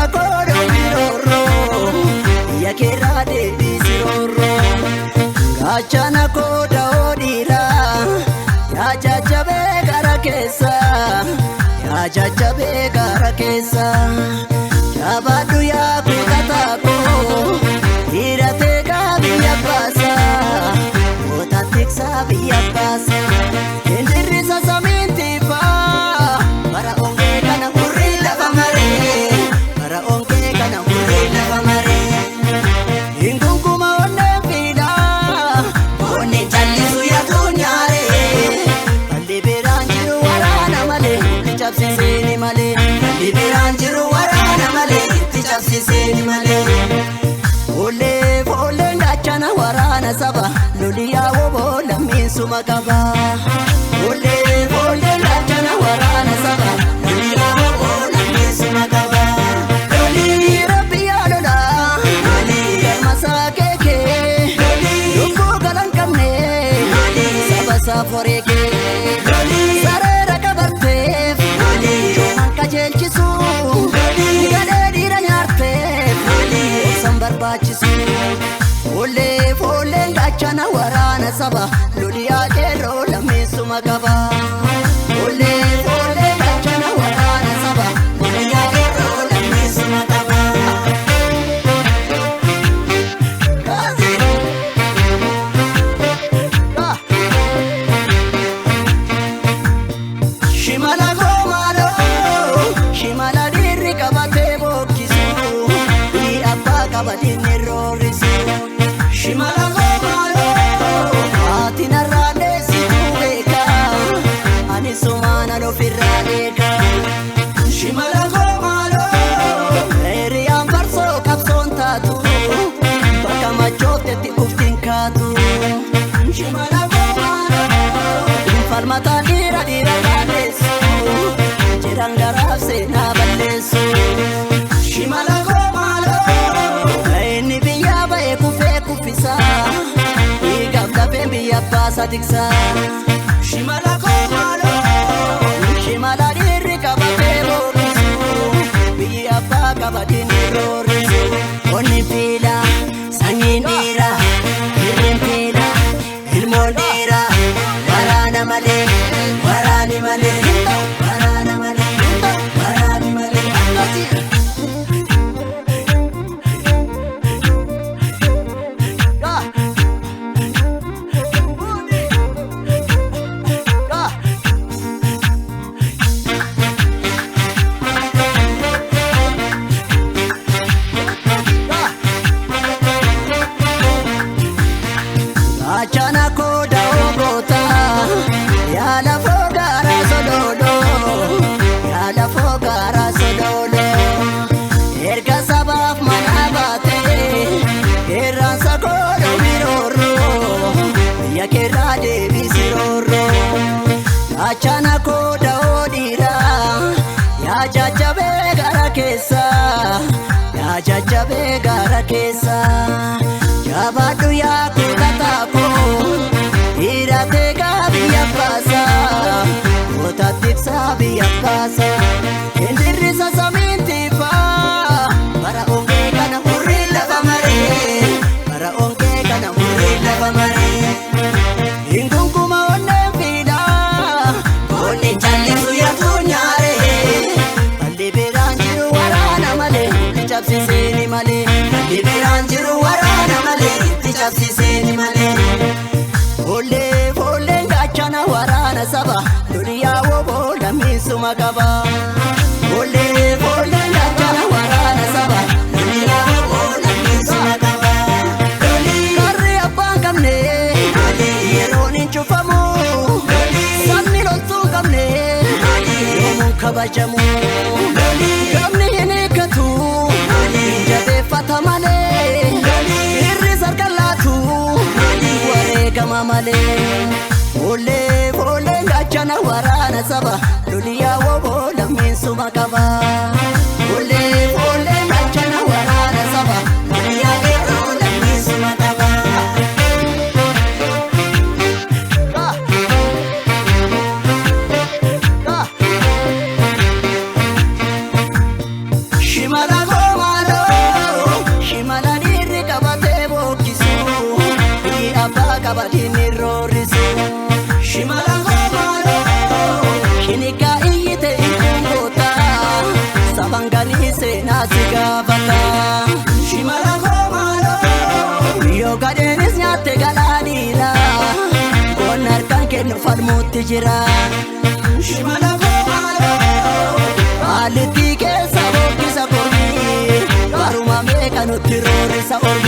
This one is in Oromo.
Qeerransa koodoo birooroo biyya keerraa deebisi rooroo. Gaachana kooda oodhiiraa yaa jajjabee gara keessa yaa jajjabee gara keessa. Jabaadhu yaa kutataa koo dhiiratee gaa biyya baasa goota tiksaa biyya baasa. Indirrisa samiin tiifaa bara ongee kana hurrii lafa maree bara ongee kana hurrii lafa maree. Inkunkuma onneen fiidhaa onneen callisu yaatu nyaaree balli biraan jiru waraana malee itti cabsiseeni malee balli biraan jiru waraana malee itti cabsiseeni malee. Foollee foolleen gaachana waraana saba loliyaa woboo lammiinsuma qaba. Foollee foolleen gaachana waraana saba loliyaa woboo lammiinsuma qaba. Lolii rabbi yaa lolaa galmasaa keekee lubbuu galan qabne saba isaa foreekee sareera qabatteef coomaan qajeelchisu gadhee dhiira nyaarteef obsan barbaachisu. Foollee foolleen gaachana waraana saba loliyaa qeerroo lammeessuma qaba. Foollee foolleen gaachana waraana saba loliyaa qeerroo lammeessuma qaba. Shimala goomaaloo shimala dhiirri qabatee bookkisu dhiir abbaa qabatiin roorrisu. Shimala goomaaloo haati narraa dheessitu beeka ani sumaana ofirraa eega. Shimala goomaaloo hiriyaan farsoo qabsoon taatu bakka machooftetti uftiin kaatu. Shimala goomaaloo falmataan dhiira dhiira balleessu jiran garaaf seenaa balleessu. Shimala goomaaloo inni biyya ba'e kufee kuffisa dhiigaaf lafeen biyya baasa tiksa. Shimala goomaaloo shimala dhiirri qabatee bookkisu biyyi abbaa qabatiin roorrisu. Onni fiila sanyiin dhiira hirreen fiila ilmoon dhiira waraana malee waraani malee waraana malee waraani malee. Gaachana kooda ogoota yaa lafoo gaaraa solooloo yaa lafoo gaaraa solooloo erga sabaaf mana baate qeerransa koodoo biroorroo biyya keerraa deebisi roorroo. Gaachana kooda oodhiiraa yaa jajjabee gara keessa yaa jajjabee gara keessa. Jabaadhu yaa kutataa koo dhiiratee gaa biyya baasa goota tiksaa biyya baasa. Indirrisa samiin tiifaa bara ongee kana hurrii lafa maree bara ongee kana hurrii lafa maree. Inkunkuma onneen fiidhaa onneen callisu yaatu nyaaree balli biraan jiru waraana malee itti cabsiseeni malee balli biraan jiru waraana malee itti cabsiseeni malee. Foollee foolleen gaachana waraana saba loliyaa woboo lammiinsuma qaba. Foollee foolleen gaachana waraana saba loliyaa woboo lammiinsuma qaba. Karri abbaan qabne yeroon hin cufamu sabni loltuu qabne yoomuun kabajamu. Gamni hin eeggatu hin jabeeffata malee irri sarka laatu wareegama malee. Foollee foolleen gaachana waraana saba loliyaa woboo lammiinsuma qaba. Foollee foolleen gaachana waraana saba loliyaa qeerroo lammiinsuma qaba. Shimala. Shimala koo maaloo. Shinikaa iyyite ilkuun goota. Saban ganii seenaa si gaafata. Shimala koo maaloo. Yoo gadheenis nyaatte galaaniidha. Qonna harkaan kennu falmuutti jira. Shimala koo maaloo. Maalitti keessa bookkisa kormii. Baruma meeqa nutti roorrisa ormi.